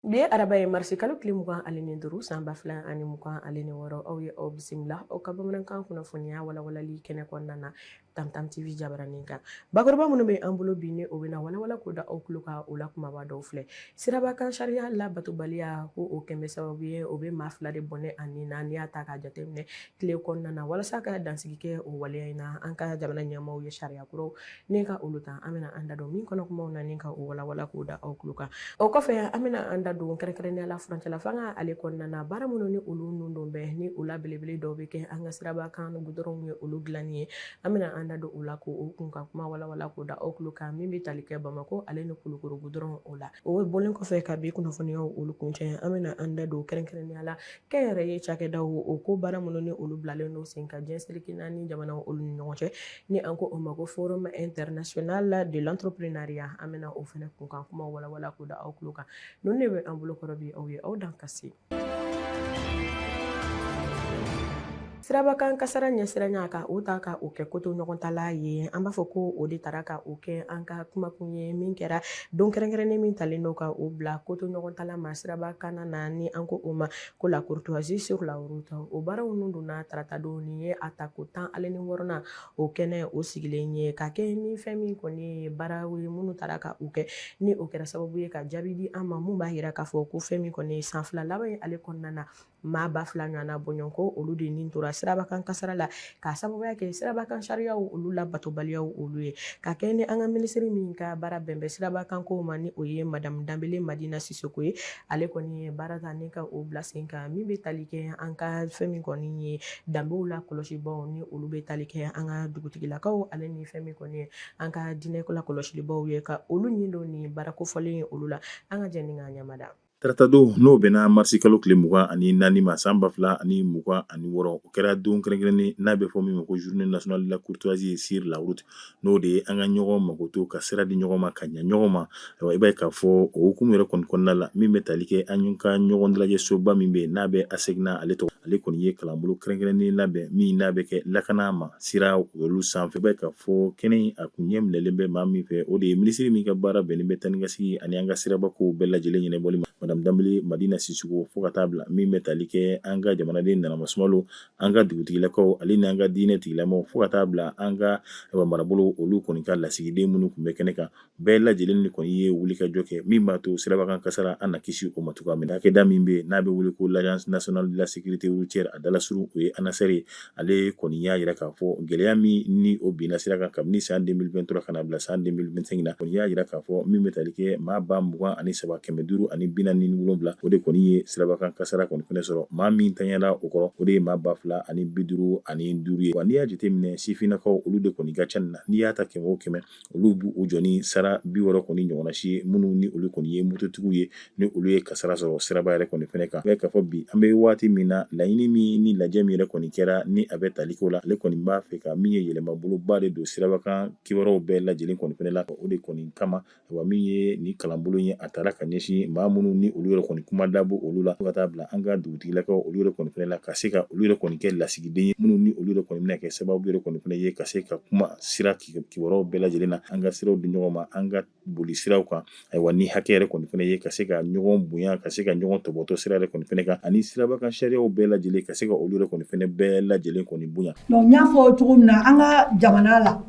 Bi ye araba ye, marisi kalo tile 25, san 2026. Aw ye aw bisimila aw ka bamanankan kunnafoniya walawalali kɛnɛ kɔnɔna na Tamtam TV jabaranin kan. Bakuruba minnu bɛ an bolo bi, ni o bɛna walawala k'o da aw tulo kan, o la kumaba dɔw filɛ: sirabakan sariya labatobaliya, ko o kɛn bɛ sababu ye, o bɛ maa fila de bɔnɛ a ni na, n'i y'a ta k'a jateminɛ tile kɔnɔna na. Walasa ka dansigi kɛ o waleya in na, an ka jamana ɲɛmaaw ye sariya kuraw ni ka olu ta. An bɛna an da don min kɔnɔ kumaw na ni ka o walawala k'o da aw tulo kan. O kɔfɛ, an bɛna an da don kɛrɛnkɛrɛnnenya la furancɛla fanga ale kɔnɔna na, baara minnu ni olu nun don bɛɛ, ni o la belebele dɔw bɛ kɛ an ka siraba kan gudɔrɔnw ye, olu dilanni ye. An bɛna an da don o la k'o kun ka kuma walawala k'o da aw tulo kan, min bɛ tali kɛ Bamakɔ ale ni Kulukoro gudɔrɔn o la. O bɔlen kɔfɛ ka bi kunnafoniyaw olu kuncɛ, an bɛna an da don kɛrɛnkɛrɛnnenya la kɛnyɛrɛye cakɛdaw, o ko baara minnu ni olu bilalen don sen kan diɲɛ seleke naani jamanaw olu ni ɲɔgɔn cɛ, ni an ko o ma ko Forum international de l'entrepreneuriat. An bɛna o fana kunkan kuma walawala k'o da aw tulo kan. Ninnu de bɛ an bolo kɔrɔ bi. Aw ye aw dan ka se. Sirabakan kasara ɲɛsiranya, ka o ta ka o kɛ koto ɲɔgɔn tala ye, an b'a fɔ ko o de taara ka o kɛ an ka kumakun ye, min kɛra don kɛrɛnkɛrɛnnen min talen don ka o bila koto ɲɔgɔn tala ma sirabakan na, ni an ko o ma ko la courtoisie sur la route. O baaraw ninnu donna tarata don. Nin ye a tako 16nan o kɛnɛ o sigilen ye, ka kɛ ni fɛn min kɔni ye baaraw ye minnu taara ka u kɛ, ni o kɛra sababu ye ka jaabi di an ma, mun b'a jira k'a fɔ ko fɛn min kɔni ye san 2 laban ye ale kɔnɔna na, maa 2000 ɲɔgɔnna bɔɲɔgɔnko, olu de nin tora sirabakan kasara la, k'a sababuya kɛ sirabakan sariyaw olu labatobaliyaw olu ye. Ka kɛ ni an ka minisiri min ka baara bɛn bɛ sirabakan kow ma, ni o ye madamu Danbele Madina Sisoko ye, ale kɔni ye baara ta ni ka o bila sen kan, min bɛ tali kɛ an ka fɛn min kɔni ye danbew la kɔlɔsibaw, ni olu bɛ tali kɛ an ka dugutigilakaw ale ni fɛn min kɔni ye an ka diinɛ la kɔlɔsilibaw ye, ka olu ɲin don nin baara kofɔlen ye olu la. An ka jɛ ni k'a ɲamada. Taratadon, n'o bɛnna marisi kalo tile 24 ma, san 2026, o kɛra don kɛrɛnkɛrɛnnen n'a bɛ fɔ min ma ko journée nationale de la courtoisie sur la route, n'o de ye an ka ɲɔgɔn makoto, ka sira di ɲɔgɔn ma, ka ɲɛ ɲɔgɔn ma. Ayiwa, i b'a ye k'a fɔ o hukumu yɛrɛ kɔni kɔnɔna la, min bɛ tali kɛ an ka ɲɔgɔn dalajɛ soba min bɛ yen n'a bɛ ASECNA ale tɔgɔ, ale kɔni ye kalanbolo kɛrɛnkɛrɛnnen labɛn min n'a bɛ kɛ lakana ma sira olu sanfɛ. I b'a ye k'a fɔ kɛnɛ in a kun ɲɛ minɛlen bɛ maa min fɛ, o de ye minisiri min ka baara bɛnnen bɛ taa ni ka segin ani an ka sirabakow bɛɛ lajɛlen ɲɛnabɔli ma, madame Danbele Madina Sisoko, fo ka taa bila min bɛ tali kɛ an ka jamanaden nanamasumalo, an ka dugutigilakaw ale ni an ka diinɛ tigilamaw, fo ka taa bila an ka marabolo olu kɔni ka lasigiden minnu tun bɛ kɛnɛ kan, bɛɛ lajɛlen ni kɔni ye wulikajɔ kɛ min b'a to sirabakan kasara an na kisi o ma cogoya min na. Cakɛda min bɛ yen n'a bɛ wele ko l'Agence nationale de la sécurité routière, a dalasurun o ye ANASER ye, ale kɔni y'a jira k'a fɔ gɛlɛya min ni o binna sira kan kabini san 2023 ka na bila san 2025 na, kɔni y'a jira k'a fɔ min bɛ tali kɛ maa 23,547, o de kɔni ye sirabakan kasara kɔni fɛnɛ sɔrɔ. Maa min tanyala o kɔrɔ, o de ye maa 2055 ye. Wa n'i y'a jateminɛ, sifinnakaw olu de kɔni ka ca nin na. N'i y'a ta kɛmɛ o kɛmɛ, olu b'u jɔ ni sara 60 kɔni ɲɔgɔnna si ye, minnu ni olu kɔni ye mototigiw ye, ni olu ye kasara sɔrɔ siraba yɛrɛ kɔni fɛnɛ kan. K'a fɔ bi an bɛ waati min na, laɲini min ni lajɛ min yɛrɛ kɔni kɛra ni a bɛ tali ko la, ale kɔni b'a fɛ ka min ye yɛlɛmaboloba de don sirabakan kibaruyaw bɛɛ lajɛlen kɔni fɛnɛ la. O de kɔni kama wa min ye ni kalanbolo ye, a taara ka ɲɛsin maa minnu ni olu yɛrɛ kɔni kuma dabɔ olu la, fo ka taa bila an ka dugutigilakaw olu yɛrɛ kɔni fɛnɛ la, ka se ka olu yɛrɛ kɔni kɛ lasigiden ye, minnu ni olu yɛrɛ kɔni bɛna kɛ sababu yɛrɛ kɔni fɛnɛ ye ka se ka kuma sira kibaruyaw bɛɛ lajɛlen na, an ka siraw di ɲɔgɔn ma, an ka boli siraw kan. Ayiwa, ni hakɛ yɛrɛ kɔni fɛnɛ ye ka se ka ɲɔgɔn bonya, ka se ka ɲɔgɔn tɔbɔtɔ sira yɛrɛ kɔni fɛnɛ kan, ani sirabakan sariyaw bɛɛ lajɛlen, ka se ka olu yɛrɛ kɔni fɛnɛ bɛɛ lajɛlen kɔni bonya. Donc n y'a fɔ cogo min na, an ka jamana la,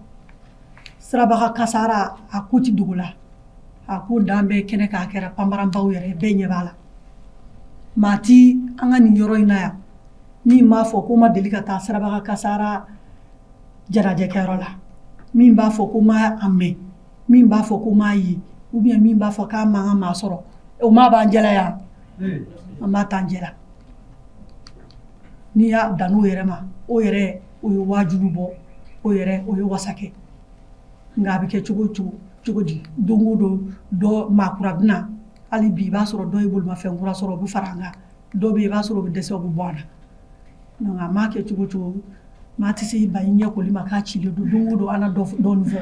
sirabakan kasara a ko ti dogo la, a ko dan bɛɛ kɛnɛ k'a kɛra panparanbaw yɛrɛ bɛɛ ɲɛ b'a la. Maa ti an ka nin yɔrɔ in na yan min b'a fɔ ko ma deli ka taa sirabakan kasara jɛnajɛkɛyɔrɔ la, min b'a fɔ ko ma a mɛn, min b'a fɔ ko m'a ye, ou bien min b'a fɔ k'a man ka maa sɔrɔ. O maa b'an jɛla yan, an b'a t'an jɛla. N'i y'a dan n'o yɛrɛ ma, o yɛrɛ o ye waajulu bɔ, o yɛrɛ o ye wasa kɛ. Nka a bɛ kɛ cogo cogo cogo di, don o don dɔ maa kura bɛ na. Hali bi i b'a sɔrɔ dɔ ye bolimafɛn kura sɔrɔ, o bɛ fara an kan. Dɔ bɛ yen, i b'a sɔrɔ o bɛ dɛsɛ, o bɛ bɔ a la. Donc a m'a kɛ cogo cogo, maa tɛ se i ban i ɲɛ koli ma k'a cilen don. Don o don an na dɔɔnin fɔ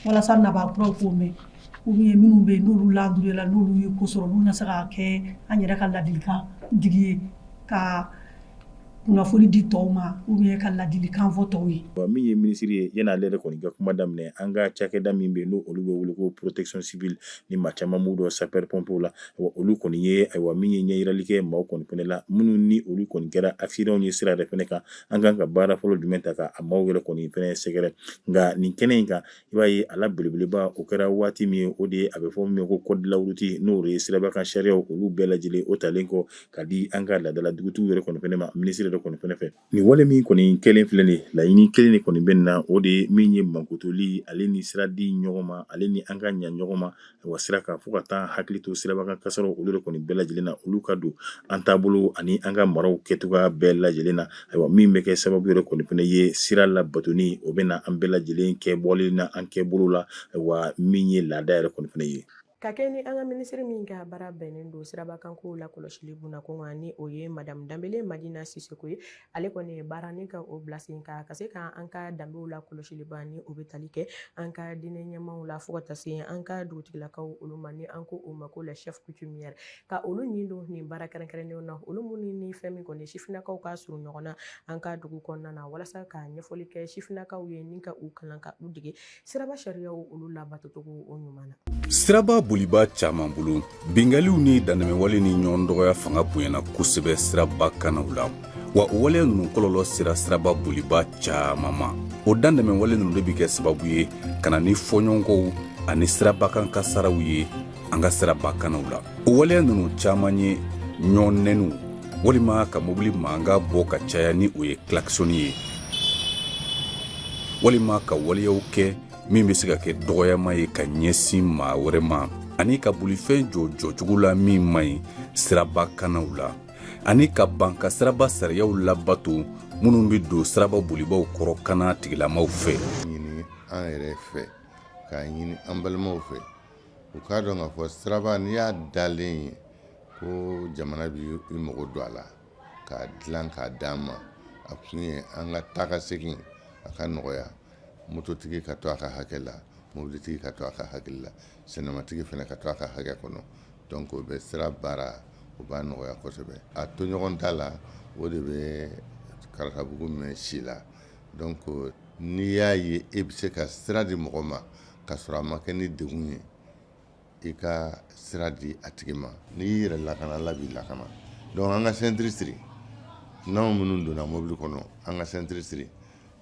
walasa nabaa kuraw k'o mɛn, ou bien minnu bɛ yen n'olu landurela, n'olu ye ko sɔrɔ, olu na se ka kɛ an yɛrɛ ka ladilikan digi ye ka kunnafoni di tɔw ma ou bien ka ladilikan fɔ tɔw ye. Wa min ye minisiri ye, yan'ale yɛrɛ kɔni ka kuma daminɛ, an ka cakɛda min bɛ yen, n'o olu bɛ wele ko protection civile, ni maa caman b'u dɔn sapeur pompier la, wa olu kɔni ye, ayiwa, min ye ɲɛyirali kɛ maaw kɔni fɛnɛ la, minnu ni olu kɔni kɛra accident ye sira yɛrɛ fɛnɛ kan, an kan ka baara fɔlɔ jumɛn ta ka a maaw yɛrɛ kɔni fɛnɛ sɛgɛrɛ. Nka nin kɛnɛ in kan, i b'a ye a la belebeleba, o kɛra waati min ye, o de ye a bɛ fɔ min ma ko code de la route, n'o de ye siraba kan sariyaw, olu bɛɛ lajɛlen o talen kɔ ka di an ka laadala dugutigiw yɛrɛ kɔni fɛnɛ ma, minisiri yɛrɛ kɔni fɛnɛ fɛ. Nin wale min kɔni kɛlen filɛ nin, laɲini kelen de kɔni bɛ nin na, o de ye min ye mankutuli ale ni sira di ɲɔgɔn ma, ale ni an ka ɲa ɲɔgɔn ma wa sira kan, fo ka taa hakili to sirabakan kasaraw olu de kɔni bɛɛ lajɛlen na, olu ka don an taabolo ani an ka maraw kɛcogoya bɛɛ lajɛlen na. Ayiwa, min bɛ kɛ sababu yɛrɛ kɔni fɛnɛ ye sira labatoni, o bɛ na an bɛɛ lajɛlen kɛ bɔli na an kɛ bolo la, wa min ye laada yɛrɛ kɔni fɛnɛ ye. Ka kɛ ni an ka minisiri min ka baara bɛnnen don sirabakankow lakɔlɔsili bunakun kan, ni o ye madamu Danbele Madina Sisoko ye, ale kɔni ye baara ni ka o bila sen kan ka se ka an ka danbew lakɔlɔsili ba, ni o bɛ tali kɛ an ka diinɛ ɲɛmaaw la, fo ka taa se an ka dugutigilakaw olu ma, ni an ko o ma ko les chefs coutumiers, ka olu ɲin don nin baara kɛrɛnkɛrɛnnenw na, olu minnu ni fɛn min kɔni sifinnakaw ka surun ɲɔgɔn na an ka dugu kɔnɔna na, walasa ka ɲɛfɔli kɛ sifinnakaw ye ni ka u kalan, ka u dege siraba sariyaw olu labatocogo o ɲuman na. Siraba bolibaa caman bolo, binkanniw ni dantɛmɛwale ni ɲɔgɔn dɔgɔya fanga bonyana kosɛbɛ siraba kannaw la, wa o waleya ninnu kɔlɔlɔ sera siraba bolibaa caman ma. O dantɛmɛwale ninnu de bɛ kɛ sababu ye ka na ni fɔɲɔgɔnkɔw ani sirabakan kasaraw ye an ka siraba kannaw la. O waleya ninnu caman ye ɲɔgɔn nɛniw walima ka mobili mankan bɔ ka caya, ni o ye klakisɔni ye, walima ka waleyaw kɛ min bɛ se ka kɛ dɔgɔyama ye ka ɲɛsin maa wɛrɛ ma, ani ka bolifɛn jɔ jɔcogo la min man ɲi siraba kannaw la, ani ka ban ka siraba sariyaw labato minnu bɛ don siraba bolibaw kɔrɔ kana tigilamaw fɛ. Ɲini an yɛrɛ fɛ, k'a ɲini an balimaw fɛ, u k'a dɔn k'a fɔ siraba, n'i y'a dalen ye ko jamana b'i mago don a la k'a dilan k'a d'an ma, a kun ye an ka taa ka segin a ka nɔgɔya, mototigi ka to a ka hakɛ la, mobilitigi ka to a ka hakɛ la, sɛnɛmatigi fana ka to a ka hakɛ kɔnɔ. Donc o bɛ sira baara, o b'a nɔgɔya kosɛbɛ. A to ɲɔgɔn ta la, o de bɛ karatabugu mɛn si la. Donc n'i y'a ye e bɛ se ka sira di mɔgɔ ma ka sɔrɔ a ma kɛ ni degun ye, i ka sira di a tigi ma. N'i y'i yɛrɛ lakana, Ala b'i lakana. Donc an ka ceinture siri, n'anw minnu donna mobili kɔnɔ, an ka ceinture siri,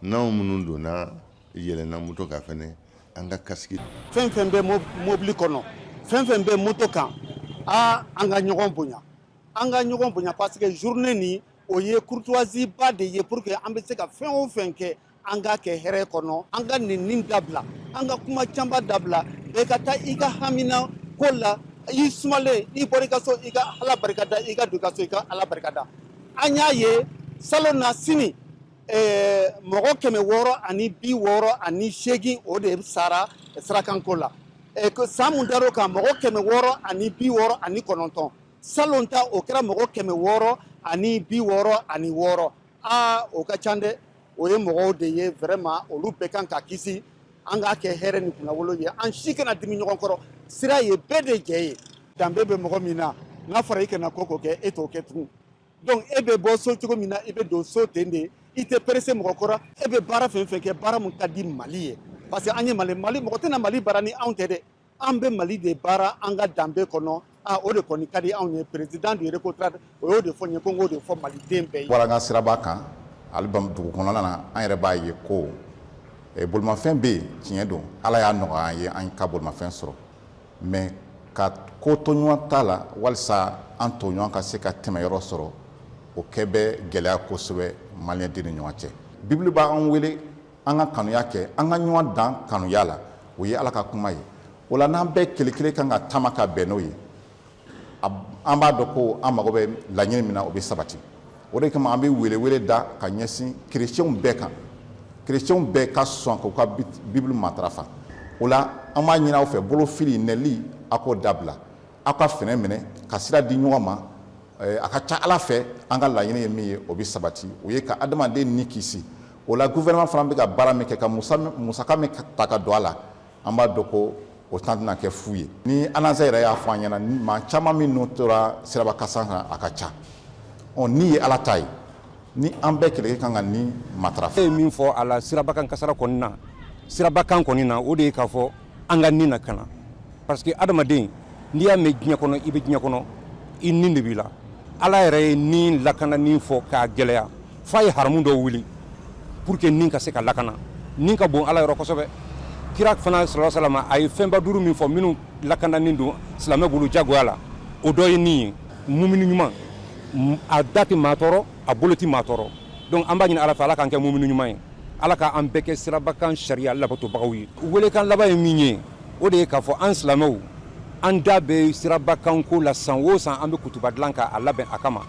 n'anw minnu donna yɛlɛnna moto kan fɛnɛ, an ka casque. Fɛn fɛn bɛ mobili kɔnɔ, fɛn fɛn bɛ moto kan, aa, an ka ɲɔgɔn bonya, an ka ɲɔgɔn bonya, parce que journée nin, o ye courtoisie ba de ye pour que an bɛ se ka fɛn o fɛn kɛ, an k'a kɛ hɛrɛ kɔnɔ. An ka nɛni dabila, an ka kuma caman dabila, bɛɛ ka taa i ka hamina ko la. I sumalen, i bɔra i ka so, i ka Ala barika da, i ka don i ka so, i ka Ala barika da. An y'a ye salon na sini, mɔgɔ 668, o de sara sirakanko la. San mun dar'o kan, mɔgɔ 669. Salon ta, o kɛra mɔgɔ 666. Aa, o ka ca dɛ! O ye mɔgɔw de ye vraiment, olu bɛɛ kan ka kisi. An k'a kɛ hɛrɛ ni kunnawolo ye, an si kana dimi ɲɔgɔn kɔrɔ. Sira ye bɛɛ de jɛ ye. Danbe bɛ mɔgɔ min na, n'a fɔra i kana ko ko kɛ, e t'o kɛ tugun. Donc e bɛ bɔ so cogo min na, i bɛ don so ten de, i tɛ pressé mɔgɔ kɔrɔ. E bɛ baara fɛn fɛn kɛ, baara mun ka di Mali ye, parce que an ye Mali, Mali mɔgɔ tɛna Mali baara ni anw tɛ dɛ. An bɛ Mali de baara an ka danbe kɔnɔ. A o de kɔni ka di anw ye. Président du RECOTRAD, o y'o de fɔ n ye ko n k'o de fɔ maliden bɛɛ ye. Bɔra an ka siraba kan hali dugu kɔnɔna na, an yɛrɛ b'a ye ko bolimafɛn bɛ yen. Tiɲɛ don, Ala y'a nɔgɔya an ye, an ka bolimafɛn sɔrɔ, mais ka ko to ɲɔgɔn ta la walisa an tɔɲɔgɔn ka se ka tɛmɛ yɔrɔ sɔrɔ, o kɛ bɛ gɛlɛya kosɛbɛ maliyɛnden ni ɲɔgɔn cɛ. Bibulu b'an wele an ka kanuya kɛ, an ka ɲɔgɔn dan kanuya la, o ye Ala ka kuma ye. O la, n'an bɛɛ kelen kelen kan ka taama ka bɛn n'o ye, an b'a dɔn ko an mago bɛ laɲini min na, o bɛ sabati. O de kama an bɛ welewele da ka ɲɛsin kerecɛnw bɛɛ kan, kerecɛnw bɛɛ ka sɔn k'u ka Bibulu matarafa. O la, an b'a ɲini aw fɛ, bolofili, nɛli, aw k'o dabila, aw ka fɛɛrɛ minɛ ka sira di ɲɔgɔn ma. A ka ca Ala fɛ, an ka laɲini ye min ye, o bɛ sabati, o ye ka adamaden ni kisi. O la, gouvernement fana bɛ ka baara min kɛ, ka musaka min ta ka don a la, an b'a dɔn ko o tan tɛna kɛ fu ye. Ni ANASER yɛrɛ y'a fɔ an ɲɛna, maa caman minnu tora siraba kasara kan, a ka ca. Ɔ, ni ye Ala ta ye. Ni an bɛɛ kɛlɛ kan ka ni matarafa. E ye min fɔ a la sirabakan kasara kɔni na, sirabakan kɔni na, o de ye k'a fɔ an ka ni lakana, parce que adamaden, n'i y'a mɛn diɲɛ kɔnɔ, i bɛ diɲɛ kɔnɔ, i ni de b'i la. Ala yɛrɛ ye ni lakanani fɔ k'a gɛlɛya f'a ye haramu dɔw wuli pour que ni ka se ka lakana. Ni ka bon Ala yɔrɔ kosɛbɛ. Kira fana sɔrɔ salama, a ye fɛnba duuru min fɔ minnu lakananen don silamɛ bolo jagoya la, o dɔ ye nin ye. Mumini ɲuman, a da tɛ maa tɔɔrɔ, a bolo tɛ maa tɔɔrɔ. Donc an b'a ɲini Ala fɛ, Ala k'an kɛ mumini ɲuman ye, Ala k'an bɛɛ kɛ sirabakan sariya labatobagaw ye. Welekan laban ye min ye, o de ye k'a fɔ an silamɛw, an da bɛ sirabakan ko la. San o san, an bɛ kutuba dilan k'a labɛn a kama,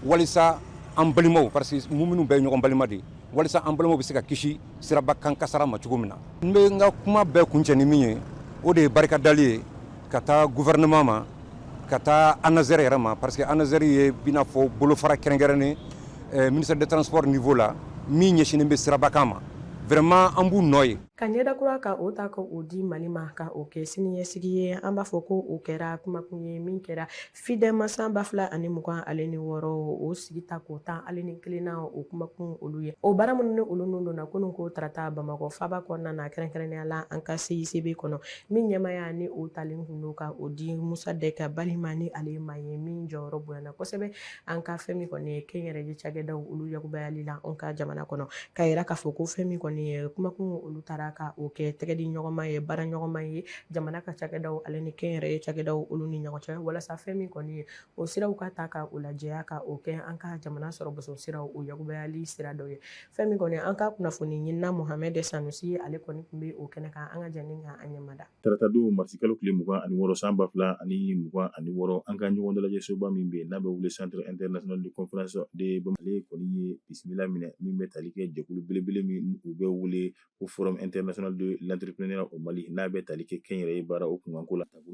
walisa an balimaw, parce que muminiw bɛɛ ye ɲɔgɔn balima de ye, walisa an balimaw bɛ se ka kisi sirabakan kasara ma cogo min na. N bɛ n ka kuma bɛɛ kuncɛ ni min ye, o de ye barika dali ye ka taa gouvernement ma, ka taa ANASER yɛrɛ ma, parce que ANASER ye i n'a fɔ bolofara kɛrɛnkɛrɛnnen ministère des Transports niveau la min ɲɛsinnen bɛ sirabakan ma. Vraiment, an b'u nɔ ye. Ka ɲɛda kura ka o ta ka o di Mali ma, ka o kɛ siniɲɛsigi ye, an b'a fɔ ko o kɛra kumakun ye min kɛra FIDEM san 2026, o sigi ta k'o 11nan, o kumakun olu ye. O baara minnu ni olu nun donna kunun ko tarata Bamakɔ faba kɔnɔna na, kɛrɛnkɛrɛnnenya la an ka CICB kɔnɔ, min ɲɛmaaya ni o talen kun don ka o di Mossadeck Bally ma, ni ale ma ye min jɔyɔrɔ bonyana kosɛbɛ an ka fɛn min kɔni ye kɛnyɛrɛye cakɛdaw olu yakubayali la an ka jamana kɔnɔ, ka yira k'a fɔ ko fɛn min kɔni ye kumakun olu taara ka o kɛ tɛgɛdi ɲɔgɔnma ye, baara ɲɔgɔnma ye jamana ka cakɛdaw ale ni kɛnyɛrɛye cakɛdaw olu ni ɲɔgɔn cɛ, walasa fɛn min kɔni ye o siraw ka ta ka o lajɛya, ka o kɛ an ka jamana sɔrɔ boso siraw o yakubayali sira dɔ ye. Fɛn min kɔni an ka kunnafoni ɲinina Mohamɛd Sanusi, ale kɔni tun bɛ o kɛnɛ kan. An ka jɛ ka an ɲɛmada. Taratadon marisikalo tile 26 san 2026, an ka ɲɔgɔn dalajɛsoba min bɛ yen n'a bɛ wele Centre international de conférence de Bamako, ale kɔni ye bisimila minɛ min bɛ tali kɛ jɛkulu belebele min u bɛ wele ko Forum international de l'entrepreneuriat au Mali, n'a bɛ tali kɛ kɛnyɛrɛye baara o kunkanko la. Tako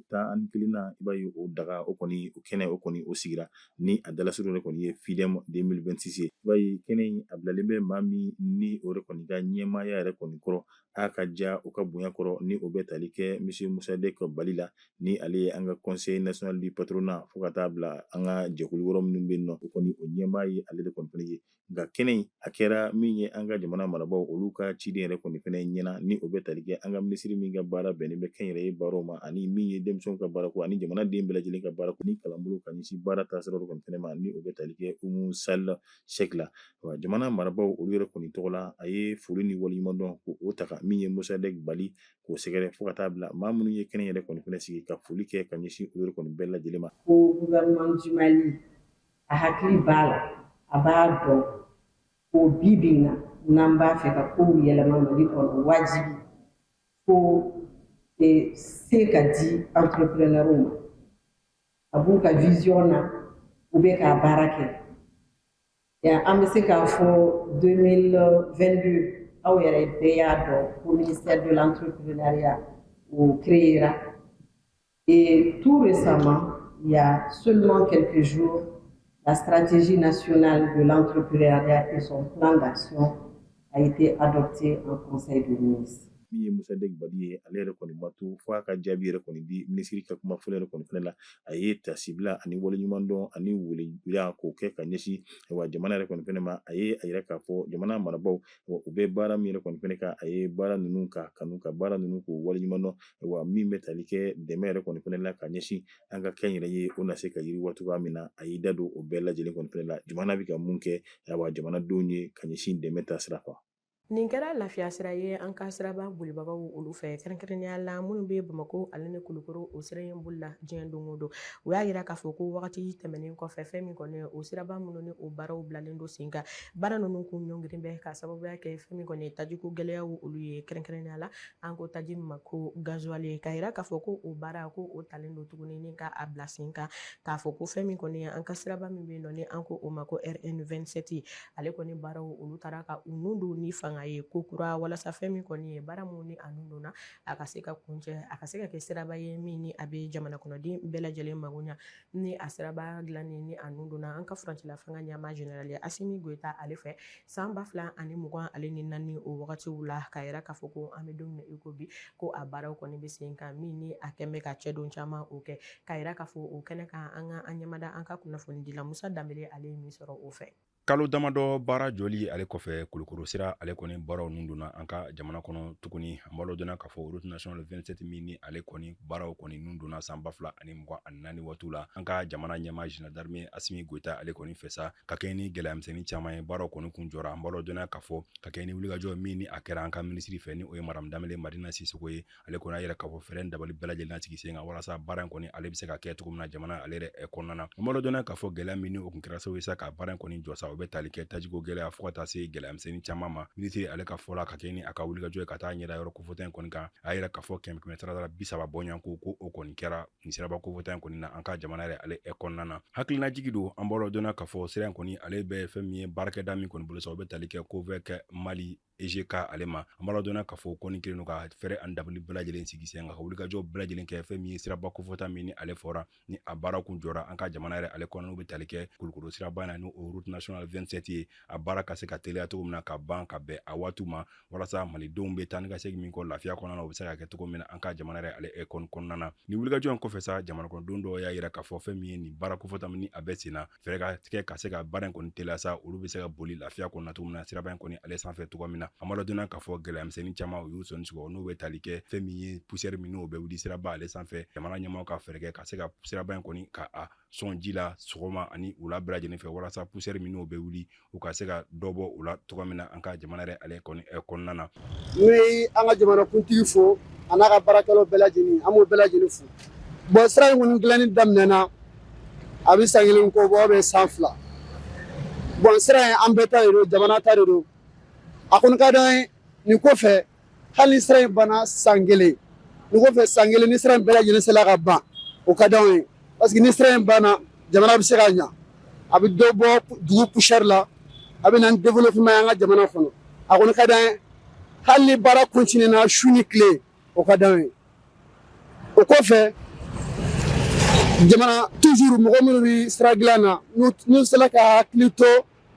11nan, i b'a ye o daga o kɔni o kɛnɛ o kɔni o sigira ni a dalasuru yɛrɛ kɔni ye FIDEM 2026 ye. I b'a ye kɛnɛ in a bilalen bɛ maa min ni o yɛrɛ kɔni ka ɲɛmaaya yɛrɛ kɔni kɔrɔ, a ka ja o ka bonya kɔrɔ, ni o bɛ tali kɛ monsieur Mossadeck Bally la, ni ale ye an ka Conseil national du patronat, fo ka taa bila an ka jɛkulu wɛrɛ minnu bɛ yen nɔ, o kɔni o ɲɛmaa ye ale de kɔni fana ye. Nka kɛnɛ in a kɛra min ye, an ka jamana marabaaw olu ka ciden yɛrɛ kɔni fana ɲɛna, ni o bɛ tali kɛ an ka minisiri min ka baara bɛnnen bɛ kɛnyɛrɛye baaraw ma, ani min ye denmisɛnw ka baarako ani jamanaden bɛɛ lajɛlen ka baarako ni kalanbolo ka ɲɛsin baara taasira kɔni fana ma, ni o bɛ tali kɛ Oumou Sall Seck la. Wa jamana marabaaw olu yɛrɛ kɔni tɔgɔ la, a ye foli ni waleɲumandɔn ko o ta ka min ye Mossadeck Bally k'o sɛgɛrɛ, fo ka taa bila maa minnu ye kɛnɛ yɛrɛ kɔni fana sigi, ka foli kɛ ka ɲɛsin olu yɛrɛ kɔni bɛɛ lajɛlen ma. Ko gouvernement du Mali, a hakili b'a la, a b'a dɔn ko bi bi in na, n'an b'a fɛ ka kow yɛlɛma Mali kɔnɔ, wajibi ko se ka di entrepreneurs ma. A b'u ka vision na, u bɛ k'a baara kɛ. An bɛ se k'a fɔ 2022, aw yɛrɛ bɛɛ y'a dɔn ko ministère de l'entrepreneuriat o créera. Et tout récemment, il y a seulement quelques jours, la stratégie nationale de l'entrepreneuriat et son plan d'action a été adopté en conseil de ministres. Min ye Mossadeck Bally ye, ale yɛrɛ kɔni ma to fo a ka jaabi yɛrɛ kɔni di minisiri ka kuma fɔlɔ yɛrɛ kɔni fana la. A ye tasibila ani waleɲumandɔn ani welewele k'o kɛ ka ɲɛsin wa jamana yɛrɛ kɔni fana ma. A ye a yira k'a fɔ jamana marabaaw u bɛ baara min yɛrɛ kɔni fana kan, a ye baara ninnu ka kanu, ka baara ninnu k'o waleɲumandɔn, wa min bɛ tali kɛ dɛmɛ yɛrɛ kɔni fana la ka ɲɛsin an ka kɛnyɛrɛye o na se ka yiriwa cogoya min na, a y'i da don o bɛɛ lajɛlen kɔni fana la, jamana bɛ ka mun kɛ wa jamanadenw ye ka ɲɛsin dɛmɛ ta sira kan. Nin kɛra lafiya sira ye an ka siraba bolibagaw olu fɛ, kɛrɛnkɛrɛnnenya la minnu bɛ Bamakɔ ale ni Kulukoro o sira in boli la diɲɛ don o don. U y'a jira k'a fɔ ko wagati tɛmɛnen kɔfɛ, fɛn min kɔni o siraba minnu ni o baaraw bilalen don sen kan, baara ninnu kun ɲɔngiri bɛ ka sababuya kɛ fɛn min kɔni ye tajiko gɛlɛyaw olu ye, kɛrɛnkɛrɛnnenya la an ko taji min ma ko gasoil, k'a jira k'a fɔ ko o baara ko o talen don tuguni ni ka a bila sen kan, k'a fɔ ko fɛn min kɔni ye an ka siraba min bɛ yen nɔ ni an ko o ma ko RN 27, ale kɔni baaraw olu taara ka u nun don ni fanga ye ko kura, walasa fɛn min kɔni ye baara minnu ni a nun donna, a ka se ka kuncɛ, a ka se ka kɛ siraba ye min ni a bɛ jamana kɔnɔden bɛɛ lajɛlen mago ɲa. Ni a siraba dilanni ni a nun donna an ka furancɛla fanga ɲɛmaa général Assimi Goïta ale fɛ san 2024 o wagatiw la, k'a yira k'a fɔ ko an bɛ don min na i ko bi, ko a baaraw kɔni bɛ sen kan, min ni a kɛn bɛ ka cɛdon caman o kɛ, k'a yira k'a fɔ o kɛnɛ kan. An ka an ɲɛmada an ka kunnafonidila Musa Danbele, ale ye min sɔrɔ o fɛ. Kalo damadɔ baara jɔli ale kɔfɛ, Kulukoro sira ale kɔni baaraw nun donna an ka jamana kɔnɔ tuguni. An b'a ladɔnniya k'a fɔ route nationale 27 min ni ale kɔni baaraw kɔni nun donna san 2024 waati la, an ka jamana ɲɛmaa général d'armée Asimi Goyita ale kɔni fɛ sa, ka kɛ ni gɛlɛyamisɛnnin caman ye, baaraw kɔni kun jɔra. An b'a ladɔnniya k'a fɔ ka kɛ ni wulikajɔ min ni a kɛra an ka minisiri fɛ, ni o ye madame Danbele Madina Sisoko ye, ale kɔni y'a yira k'a fɔ fɛɛrɛ dabali bɛɛ lajɛlen na sigi sen kan walasa baara in kɔni ale bɛ se ka kɛ cogo min na jamana ale yɛrɛ kɔnɔna na. An b'a ladɔnniya k'a fɔ gɛlɛya min ni o kun kɛra sababu ye sa ka baara in kɔni jɔ sa, o bɛ tali kɛ tajiko gɛlɛya fo ka taa se gɛlɛya misɛnnin caman ma. Minisiri ale ka fɔ la, ka kɛ ni a ka wulikajɔ ye ka taa ɲɛda yɔrɔ kofɔta in kɔni kan, a y'a yira k'a fɔ 100 sara la 30 bɔɲɔgɔnko ko o kɔni kɛra nin siraba kofɔta in kɔni na an ka jamana yɛrɛ ale kɔnɔna na. Hakilinajigi don, an b'a ladɔnniya k'a fɔ sira in kɔni ale bɛ fɛn min ye baarakɛda min kɔni bolo sa, o bɛ tali kɛ COVEC Mali EGK ale ma. An b'a ladɔnniya k'a fɔ kɔni kelen don ka fɛɛrɛ ani dabali bɛɛ lajɛlen sigi sen kan ka wulikajɔ bɛɛ lajɛlen kɛ fɛn min ye siraba kofɔta min ni ale fɔra ni a baara kun jɔra an ka jamana yɛrɛ ale kɔnɔ, n'o bɛ tali kɛ Kulukoro siraba na, ni o route nationale 27 ye, a baara ka se ka teliya cogo min na ka ban ka bɛn a waatiw ma, walasa malidenw bɛ taa ni ka segin min kɔ lafiya kɔnɔna na, o bɛ se ka kɛ cogo min na an ka jamana yɛrɛ ale kɔnɔna na. Nin wulikajɔ in kɔfɛ sa, jamana kɔnɔdenw dɔw y'a yira k'a fɔ fɛn min ye nin baara kofɔta min ni a bɛ sen na, fɛɛrɛ ka tigɛ ka se ka baara in kɔni teliya sa, olu bɛ se ka boli lafiya kɔnɔna cogo min na siraba in kɔni ale sanfɛ cogo min na. An b'a ladɔnniya k'a fɔ gɛlɛya misɛnnin caman u y'u sɔnni sɔgɔ, n'o bɛ tali kɛ fɛn min ye poussière min n'o bɛ wuli siraba ale sanfɛ. Jamana ɲɛmaaw ka fɛɛrɛ kɛ ka se ka siraba in kɔni ka a sɔn ji la sɔgɔma ani wula bɛɛ lajɛlen fɛ, walasa poussière min n'o bɛ wuli, u ka se ka dɔ bɔ u la cogo min na an ka jamana yɛrɛ ale kɔni kɔnɔna na. N bɛ an ka jamanakuntigi fo, a n'a ka baarakɛlaw bɛɛ lajɛlen, an b'o bɛɛ lajɛlen fo. Bon, sira in kɔni dilanni daminɛna, a bɛ san kelen kɔ bɔ, bɛ san 2. Bon, sira in, an bɛɛ ta de don, jamana ta de don. A kɔni ka d'an ye nin kɔfɛ, hali ni sira in banna san kelen nin kɔfɛ, san kelen ni sira in bɛɛ lajɛlen sera ka ban, o ka d'anw ye, parce que ni sira in banna, jamana bɛ se ka ɲa, a bɛ dɔ bɔ dugu poussière la, a bɛ na ni développement ye an ka jamana kɔnɔ. A kɔni ka d'an ye, hali ni baara continuer na su ni tile, o ka d'anw ye. O kɔfɛ, jamana toujours, mɔgɔ minnu bɛ sira dilan na, n'u sera ka hakili to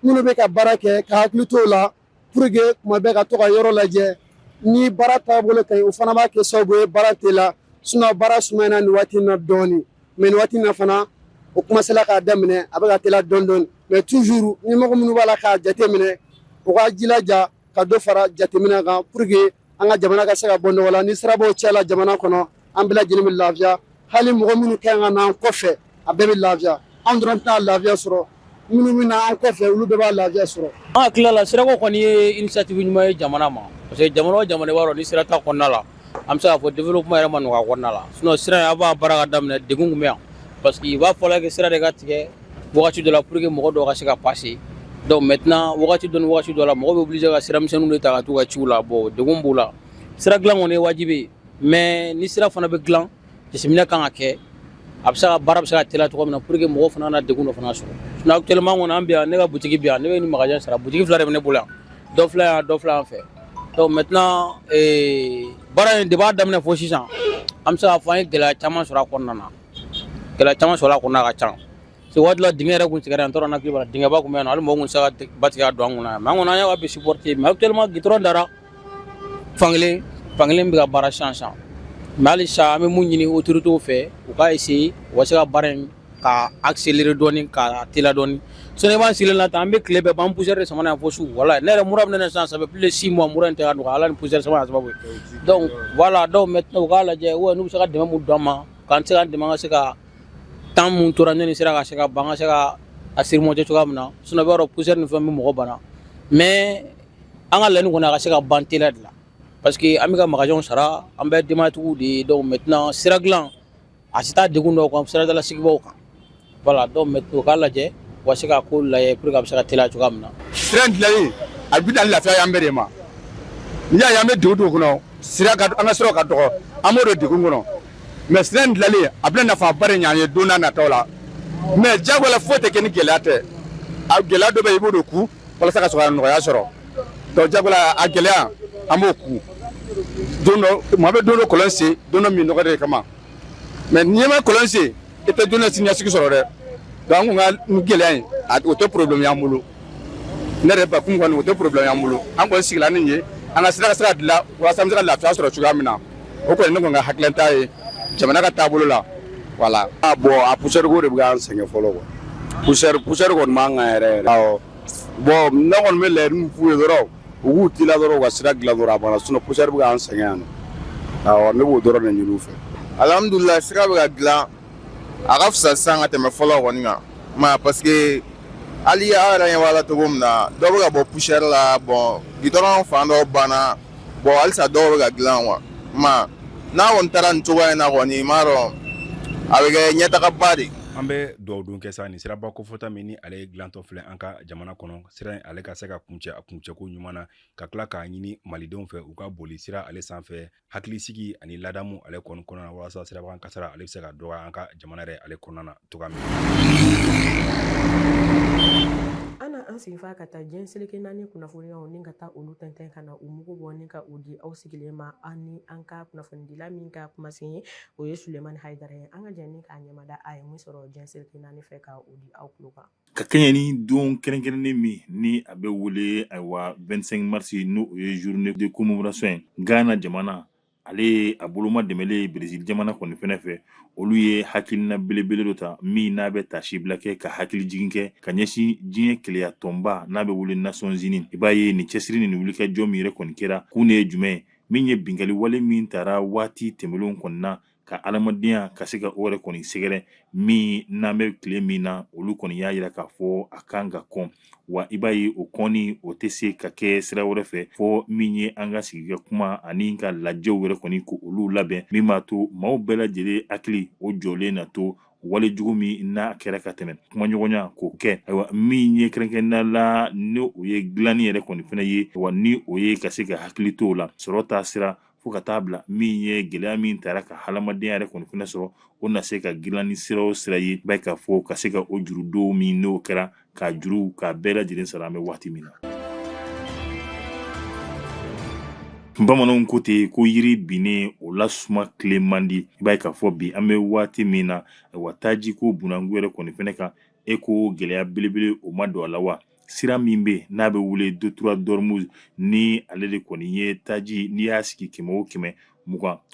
minnu bɛ ka baara kɛ, ka hakili to o la pour que kuma bɛɛ ka to ka yɔrɔ lajɛ ni baara taabolo ka ɲi, o fana b'a kɛ sababu ye baara teliya. Sinon baara sumayana nin waati in na dɔɔnin, mais nin waati in na fana, o kuma sera k'a daminɛ, a bɛ ka teliya dɔɔnin dɔɔnin. Mais toujours, ɲɛmɔgɔ minnu b'a la k'a jateminɛ, u ka jilaja ka dɔ fara jateminɛ kan pour que an ka jamana ka se ka bɔ nɔgɔ la. Ni sirabaw cayala jamana kɔnɔ, an bɛɛ lajɛlen bɛ lafiya. Hali mɔgɔ minnu ka kan ka na an kɔfɛ, a bɛɛ bɛ lafiya. Anw dɔrɔn tɛna lafiya sɔrɔ, minnu bɛ na an kɔfɛ, olu bɛɛ b'a lafiya sɔrɔ. An hakilila la, sirako kɔni ye initiative ɲuman ye jamana ma, parce que jamana o jamana, i b'a dɔn ni sira t'a kɔnɔna la, an bɛ se k'a fɔ développement yɛrɛ ma nɔgɔ a kɔnɔna la. Sinon sira in, avant baara ka daminɛ, degun tun bɛ yan, parce que i b'a fɔla que sira de ka tigɛ wagati dɔ la pour que mɔgɔ dɔw ka se ka passer. Donc maintenant, wagati dɔ ni wagati dɔ la, mɔgɔ bɛ obligé ka sira misɛnninw de ta ka t'u ka ciw la. Bon, degun b'u la. Sira dilan kɔni ye wajibi ye, mais ni sira fana bɛ dilan, jateminɛ kan ka kɛ, a bɛ se ka baara bɛ se ka teliya cogo min na pour que mɔgɔw fana na degun dɔ fana sɔrɔ. Sinon actuellement kɔni, an bɛ yan, ne ka butigi bɛ yan, ne bɛ nin magasin sara, butigi fila de bɛ ne bolo yan, dɔ filɛ yan, dɔ filɛ yan fɛ. Donc maintenant, baara in, depuis a daminɛ fo sisan, an bɛ se k'a fɔ an ye gɛlɛya caman sɔrɔ a kɔnɔna na. Gɛlɛya caman sɔrɔ a kɔnɔna ka ca. Parce que waati la, dingɛ yɛrɛ kun tigɛra yan, n t'a dɔn hakili b'a la, dingɛba kun bɛ yan nɔ, hali mɔgɔ kun tɛ se ka ba tigɛ ka don an kunna yan. Mais an kɔni, an y'a bɛɛ supporter. Mais actuellement, goudron dara fankelen, fankelen bɛ ka baara sisan sisan. Mais hali sisan, an bɛ mun ɲini autorités fɛ, u ka essayer u ka se ka baara in ka accélérer dɔɔni, ka teliya dɔɔni. Sinon i b'an sigilen na tan, an bɛ tile bɛɛ ban, an poussière de sama na yan fo su. Walahi, ne yɛrɛ, mura bɛ ne na sisan, ça fait plus de 6 mois, mura in tɛ ka nɔgɔya, Ala ni poussière sama y'a sababu ye. Donc voilà, donc maintenant, u k'a lajɛ ou n'u bɛ se ka dɛmɛ mun don an ma, k'an se ka dɛmɛ, an ka se ka temps mun tora ne ni sera ka se ka ban, an ka se ka a surmonter cogoya min na. Sinon i b'a dɔn, poussière ni fɛn bɛ mɔgɔ bana. Mais an ka laɲini kɔni, a ka se ka ban teliya de la, parce que an bɛ ka magasinw sara, an bɛɛ denbayatigiw de ye. Donc maintenant, sira dilan a tɛ taa degun dɔw kan siradala sigibaw kan. Voilà, donc maintenant, u k'a lajɛ u ka se ka ko lajɛ pour que a bɛ se ka teliya cogoya min na. Sira in dilanni, a bɛ na ni lafiya ye an bɛɛ de ma. N'i y'a ye an bɛ degun dugu kɔnɔ, sira ka, an ka siraw ka dɔgɔ, an b'o de degun kɔnɔ. Mais sira in dilanni, a bɛna nafaba de ɲɛ an ye don n'a nataw la. Mais diyagoya la, foyi tɛ kɛ ni gɛlɛya tɛ. A gɛlɛya dɔ bɛ yen, i b'o de ku walasa ka sɔrɔ ka nɔgɔya sɔrɔ. Donc diyagoya, a gɛlɛya, an b'o ku. Don dɔ, maa bɛ don dɔ kɔlɔn sen, don dɔ min nɔgɔ de kama. Mais n'i ma kɔlɔn sen, i tɛ don dɔ siniɲɛsigi sɔrɔ dɛ. Donc an kun ka gɛlɛya in, o tɛ problème y'an bolo. Ne yɛrɛ bakun kɔni, o tɛ problème y'an bolo. An kɔni sigila ni ye an ka sira ka se ka dilan walasa an bɛ se ka lafiya sɔrɔ cogoya min na. O kɔni, ne kɔni ka hakilina ye jamana ka taabolo la, voilà. Ah bon, a poussière ko de bɛ k'an sɛgɛn fɔlɔ quoi. Poussière, poussière kɔni b'an kan yɛrɛ yɛrɛ. Awɔ. Bon, ne kɔni bɛ laɲini min f'u ye dɔrɔn, u k'u teliya dɔrɔn, u ka sira dilan dɔrɔn, a banna. Sinon poussière bɛ k'an sɛgɛn yan nɔ. Awɔ, ne b'o dɔrɔn de ɲini u fɛ. Alhamdulilayi, sira bɛ ka dilan, a ka fisa sisan ka tɛmɛ fɔlɔ kɔni kan ma, parce que hali aw yɛrɛ ɲɛ b'a la cogo min na, dɔ bɛ ka bɔ poussière la. Bon, gidɔrɔn fan dɔw banna. Bon, halisa dɔw bɛ ka dilan quoi. Ma n'a kɔni taara nin cogoya in na kɔni, i m'a dɔn, a bɛ kɛ ɲɛtagaba de. An bɛ dugawu don kɛ sa nin siraba kofɔta min ni ale dilantɔ filɛ an ka jamana kɔnɔ, sira in ale ka se ka kuncɛ a kuncɛko ɲuman na, ka tila k'a ɲini malidenw fɛ u ka boli sira ale sanfɛ hakilisigi ani ladamu ale kɔni kɔnɔna na, walasa sirabakan kasara ale bɛ se ka dɔgɔya an ka jamana yɛrɛ ale kɔnɔna na cogoya min. An na an senfa ka taa diɲɛ seleke naani kunnafoniyaw ni ka taa olu tɛntɛn ka na u mugu bɔ ni ka u di aw sigilen ma. An ni an ka kunnafonidila min ka kumasen ye, o ye Sulemani Hayidara ye. An ka jɛ ni k'a ɲɛmada a ye min sɔrɔ diɲɛ seleke naani fɛ ka o di aw tulo kan. Ka kɛɲɛ ni don kɛrɛnkɛrɛnnen min ni a bɛ wele, ayiwa, 25 mars, n'o ye journée de commémoration ye, Ghana jamana ale a boloma dɛmɛlen Brésil jamana kɔni fɛnɛ fɛ, olu ye hakilina belebele dɔ ta min n'a bɛ taasibila kɛ ka hakili jigin kɛ ka ɲɛsin diɲɛ kelenya tɔnba n'a bɛ wele Nations Unies. I b'a ye nin cɛsiri ni nin wulikajɔ min yɛrɛ kɔni kɛra, kun de ye jumɛn ye? Min ye binkanni wale min tara waati tɛmɛnlenw kɔni na ka adamadenya ka se ka o yɛrɛ kɔni sɛgɛrɛ, min n'an bɛ tile min na, olu kɔni y'a yira k'a fɔ a kan ka kɔn. Wa i b'a ye o kɔnni o tɛ se ka kɛ sira wɛrɛ fɛ fɔ min ye an ka sigi ka kuma ani ka lajɛw yɛrɛ kɔni ko olu labɛn, min b'a to maaw bɛɛ lajɛlen hakili o jɔlen na to wale jugu min n'a kɛra ka tɛmɛ, kumaɲɔgɔnya k'o kɛ. Ayiwa, min ye kɛrɛnkɛrɛnnenya la ni o ye dilanni yɛrɛ kɔni fɛnɛ ye, wa ni o ye ka se ka hakili to o la sɔrɔ taa sira fo ka taa bila min ye gɛlɛya min taara ka hadamadenya yɛrɛ kɔni fɛnɛ sɔrɔ, o na se ka dilan ni sira o sira ye. B'a k'a fɔ ka se ka o jurudon min n'o kɛra ka juru k'a bɛɛ lajɛlen sara an bɛ waati min na. Bamananw ko ten ko yiri binnen o lasuma tile man di. I b'a ye k'a fɔ bi an bɛ waati min na, wa taji ko bunanku yɛrɛ kɔni fɛnɛ kan, e ko gɛlɛya belebele o ma don a la wa? Sira min bɛ n'a bɛ wele détroit d'Ormuz, ni ale de kɔni ye taji, n'i y'a sigi 100 o 120,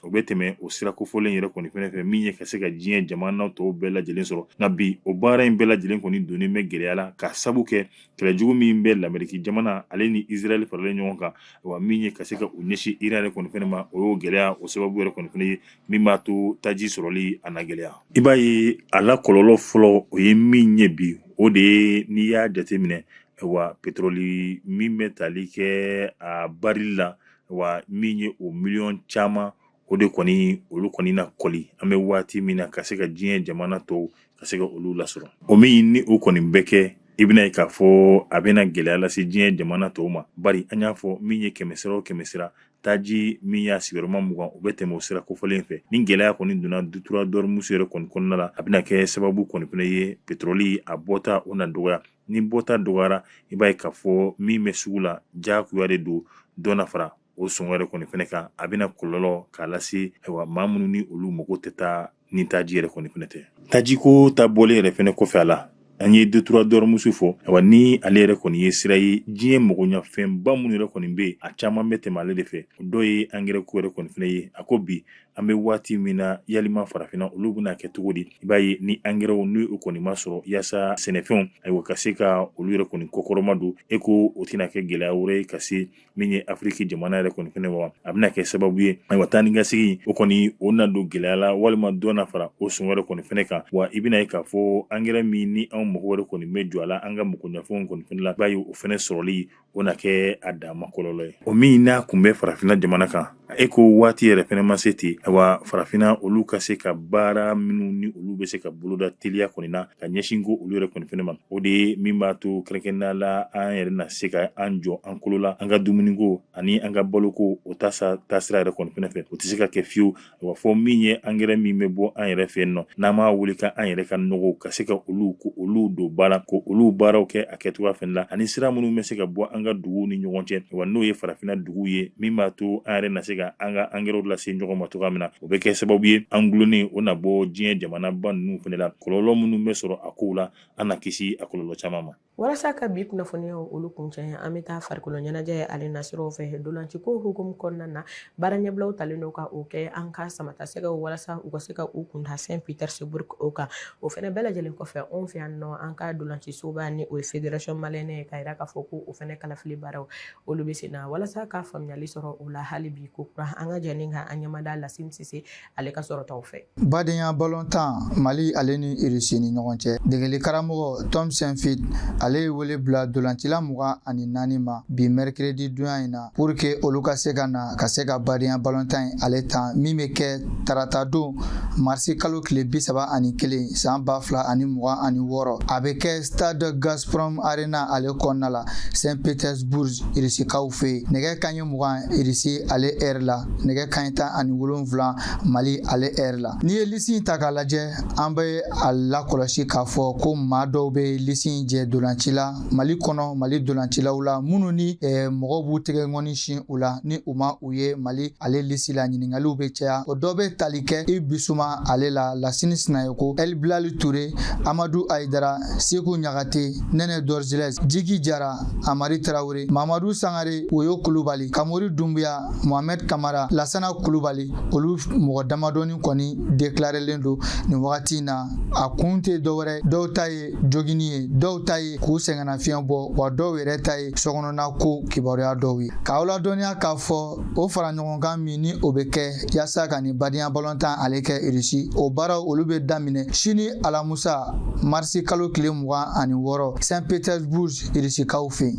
o bɛ tɛmɛ o sira kofɔlen yɛrɛ kɔni fɛnɛ fɛ, min ye ka se ka diɲɛ jamana tɔw bɛɛ lajɛlen sɔrɔ. Nka bi o baara in bɛɛ lajɛlen kɔni donnen bɛ gɛlɛya la ka sabu kɛ kɛlɛjugu min bɛ Lamɛriki jamana ale ni Israël faralen ɲɔgɔn kan, wa min ye ka se ka u ɲɛsin Iran yɛrɛ kɔni fɛnɛ ma, o y'o gɛlɛya o sababu yɛrɛ kɔni fɛnɛ ye min b'a to taji sɔrɔli a na gɛlɛya. I b'a ye a la kɔlɔlɔ fɔlɔ o ye min ye bi, o de ye n'i y'a jateminɛ, wa pétrole min bɛ tali kɛ a baril la, wa min ye o miliyɔn caman, o de kɔni olu kɔni na kɔli an bɛ waati min na ka se ka diɲɛ jamana tɔw ka se ka olu lasɔrɔ. O min ni o kɔni bɛ kɛ, i bɛna ye k'a fɔ a bɛna gɛlɛya lase diɲɛ jamana tɔw ma, bari an y'a fɔ min ye kɛmɛsira o kɛmɛsira taji min y'a sigiyɔrɔma 20, o bɛ tɛmɛ o sira kofɔlen fɛ. Ni gɛlɛya kɔni donna détroit d'Ormuz yɛrɛ kɔni kɔnɔna la, a bɛna kɛ sababu kɔni fɛnɛ ye pétrole a bɔta o na dɔgɔya. Ni bɔta dɔgɔyara, i b'a ye k'a fɔ min bɛ sugu la, diyagoya de don dɔ na fara o sɔngɔ yɛrɛ kɔni fɛnɛ kan. A bɛna kɔlɔlɔ k'a lase, ayiwa, maa minnu ni olu mago tɛ taa ni taji yɛrɛ kɔni fɛnɛ tɛ. Tajiko ta bɔlen yɛrɛ fɛnɛ kɔfɛ a la, an ye détroit d'Ormuz fɔ. Ayiwa, ni ale yɛrɛ kɔni ye sira ye, diɲɛ magoɲafɛnba minnu yɛrɛ kɔni bɛ yen, a caman bɛ tɛmɛ ale de fɛ. O dɔ ye angɛrɛ ko yɛrɛ kɔni fɛnɛ ye. A ko bi an bɛ waati min na, yalima farafinna olu bɛna kɛ cogo di? I b'a ye ni angɛrɛw ni o kɔni ma sɔrɔ yaasa sɛnɛfɛnw, ayiwa, ka se ka olu yɛrɛ kɔni kɔkɔrɔma don, e ko o tɛna kɛ gɛlɛya wɛrɛ ye ka se min ye Afiriki jamana yɛrɛ kɔni fɛnɛ wa? A bɛna kɛ sababu ye, ayiwa, taa ni ka segin o kɔni o na don gɛlɛya la, walima dɔ na fara o sɔngɔ yɛrɛ kɔni fɛnɛ kan. Wa i bɛna ye k'a fɔ angɛrɛ min ni anw mago yɛrɛ kɔni bɛ jɔ a la an ka magoɲafɛnw kɔni fɛnɛ la, i b'a ye o fɛnɛ sɔrɔli o na kɛ a dama kɔlɔlɔ ye. O min n'a kun bɛ farafinna jamana kan, e ko waati yɛrɛ fɛnɛ ma se ten, ayiwa, farafinna olu ka se ka baara minnu ni olu bɛ se ka boloda teliya kɔni na ka ɲɛsin ko olu yɛrɛ kɔni fɛnɛ ma, o de ye min b'a to kɛrɛnkɛrɛnnenya la an yɛrɛ na se ka an jɔ an kolo la, an ka dumuniko ani an ka baloko o taasira yɛrɛ kɔni fɛnɛ fɛ. O tɛ se ka kɛ fiyewu, wa fɔ min ye angɛrɛ min bɛ bɔ an yɛrɛ fɛ yen nɔ, n'an b'a wele ka an yɛrɛ ka nɔgɔw ka se ka olu ko olu don ba la, ko olu baaraw kɛ a kɛcogoya fɛnɛ la, ani sira minnu bɛ se ka bɔ an ka duguw ni ɲɔgɔn cɛ, wa n'o ye farafinna duguw ye, min b'a to an yɛrɛ na se ka ka an ka angɛrɛw lase ɲɔgɔn ma cogoya min na, o bɛ kɛ sababu ye an gulonnen o na bɔ diɲɛ jamanaba ninnu fana la. Kɔlɔlɔ minnu bɛ sɔrɔ a kow la, an na kisi a kɔlɔlɔ caman ma. Walasa ka bi kunnafoniyaw olu kuncɛ, an bɛ taa farikolo ɲɛnajɛ ale nasiraw fɛ. Dolanciko hukumu kɔnɔna na, baara ɲɛbilaw talen don ka o kɛ an ka samatasɛgɛw walasa u ka se ka u kunda Saint Petersburg o kan. O fɛnɛ bɛɛ lajɛlen kɔfɛ, anw fɛ yan nɔ, an ka dolancisoba ni o ye Fédération malienne ye, k'a yira k'a fɔ ko o fɛnɛ kalafili baaraw olu bɛ sen na. Walasa ka faamuyali sɔrɔ o la hali bi ko kura, an ka jɛ ni ka an ɲɛmada Lasine Sise ale ka sɔrɔtaw fɛ. Badenya balontan Mali ale ni Irisi ni ɲɔgɔn cɛ, degeli karamɔgɔ Tom Saintfiet ale ye wele bila dolancila 24 ma bi mercredi donya in na pour que olu ka se ka na ka se ka badenya balontan in ale tan min bɛ kɛ tarata don marisi kalo tile 31 san 2026. A bɛ kɛ stade Gazprom Arena ale kɔnɔna la Saint Petersburg Irisikaw fɛ yen, nɛgɛ kanɲɛ 20 Irisi ale heure la, nɛgɛ kanɲɛ 17 Mali ale heure la. N'i ye lisi in ta k'a lajɛ, an bɛ a lakɔlɔsi k'a fɔ ko maa dɔw bɛ lisi in jɛ dolanci la Mali kɔnɔ, Mali dolancilaw la minnu ni mɔgɔw b'u tɛgɛ ŋɔni sin u la, ni u ma u ye Mali ale lisi la, ɲininkaliw bɛ caya. O dɔ bɛ tali kɛ Yves Bissouma ale la, Lasini Sinayoko, El Bilali Ture, Amadu Ayidara, Seku Ɲagate, Nɛnɛ Dorgelès, Jiki Jara, Amari Tarawele, Mamadu Sangare, Woyo Kulubali, Kamori Dumbuya, Mohamed Kamara, Lasana Kulubali. Olu mɔgɔ damadɔni kɔni deklarelen don nin wagati in na. A kun tɛ dɔwɛrɛ, dɔw ta ye jogini ye, dɔw ta ye k'u sɛgɛnnafiɲɛ bɔ, wa dɔw yɛrɛ ta ye sokɔnɔna ko kibaruya dɔw ye. K'aw ladɔnniya k'a fɔ o fara ɲɔgɔnkan min ni o bɛ kɛ yaasa ka nin badenya balontan ale kɛ Irisi, o baaraw olu bɛ daminɛ sini alamusa marisi kalo tile 26 Saint Petersburg Irisikaw fɛ yen.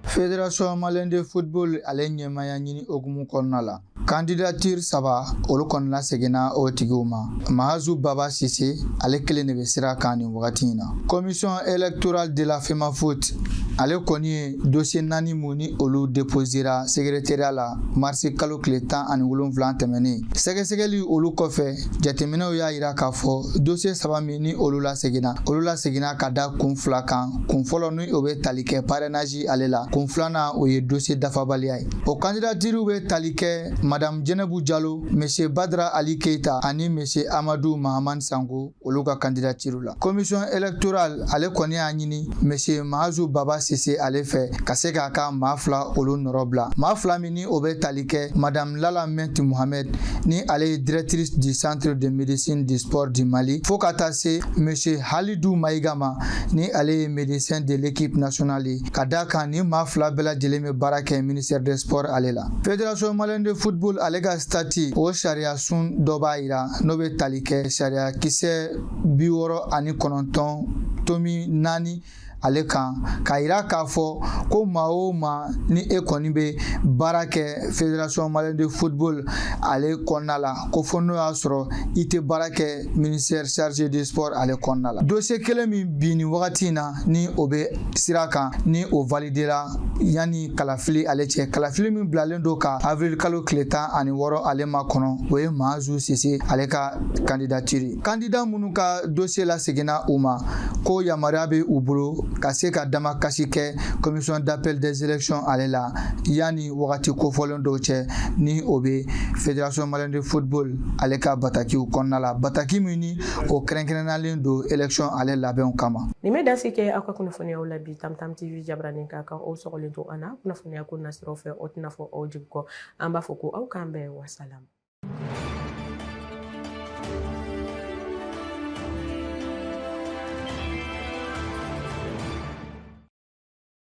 Fédération malienne de football ale ɲɛmaaya ɲini hukumu kɔnɔna la, candidature saba olu kɔni laseginna o tigiw ma. Mahazu Baba Sise ale kelen de bɛ sira kan nin wagati in na. Commission électorale de la FEMAFOOT ale kɔni ye dossier naani mun ni olu déposera secrétariat la marisi kalo tile 17 tɛmɛnen. Sɛgɛsɛgɛli olu kɔfɛ, jateminɛw y'a yira k'a fɔ dossier saba min ni olu laseginna, olu laseginna ka da kun fila kan. Kun fɔlɔ ni o bɛ tali kɛ parrainage ale la, kun filanan o ye dossier dafabaliya ye. O candidature bɛ tali kɛ madame Jɛnɛbu Jalo, monsieur Badra Ali Keita ani monsieur Amadu Mahaman Sango olu ka candidature la. Commission électorale ale kɔni y'a ɲini monsieur Mahazu Baba Sise ale fɛ ka se k'a ka maa fila olu nɔrɔ bila, maa fila min ni o bɛ tali kɛ madame Lala Mɛnti Mohamed ni ale ye directrice du centre de médecine du sport du Mali, fo ka taa se monsieur Halidou Maïga ma ni ale ye médecin de l'équipe nationale ye. Ka da kan ni maa fila bɛɛ lajɛlen bɛ baara kɛ ministère des sports ale la. Fédération malienne de football ale ka statut o sariya sun dɔ b'a yira n'o bɛ tali kɛ sariya kisɛ 69 tomi 4 ale kan, k'a yira k'a fɔ ko maa o maa ni e kɔni bɛ baara kɛ fédération malienne de football ale kɔnɔna la, ko fo n'o y'a sɔrɔ i tɛ baara kɛ ministère chargé du sport ale kɔnɔna la. Dossier kelen min bi nin wagati in na ni o bɛ sira kan, ni o validera yanni kalafili ale cɛ, kalafili min bilalen don ka avril kalo tile 16 ale makɔnɔ, o ye Mahazu Sise ale ka candidature. Candidat minnu ka dossier laseginna u ma, ko yamaruya bɛ u bolo ka se ka damakasi kɛ commission d'appel des élections ale la yanni wagati kofɔlen dɔw cɛ, ni o bɛ fédération malienne de football ale ka batakiw kɔnɔna la, bataki min ni o kɛrɛnkɛrɛnnalen don élection ale labɛnw kama. Nin bɛ dansi kɛ aw ka kunnafoniyaw la bi Tamtam TV jabaranin kan. Ka aw sɔgɔlen to an na kunnafoniya ko nasiraw fɛ, aw tɛna fɔ aw jigi kɔ. An b'a fɔ ko aw k'an bɛn, wasalam.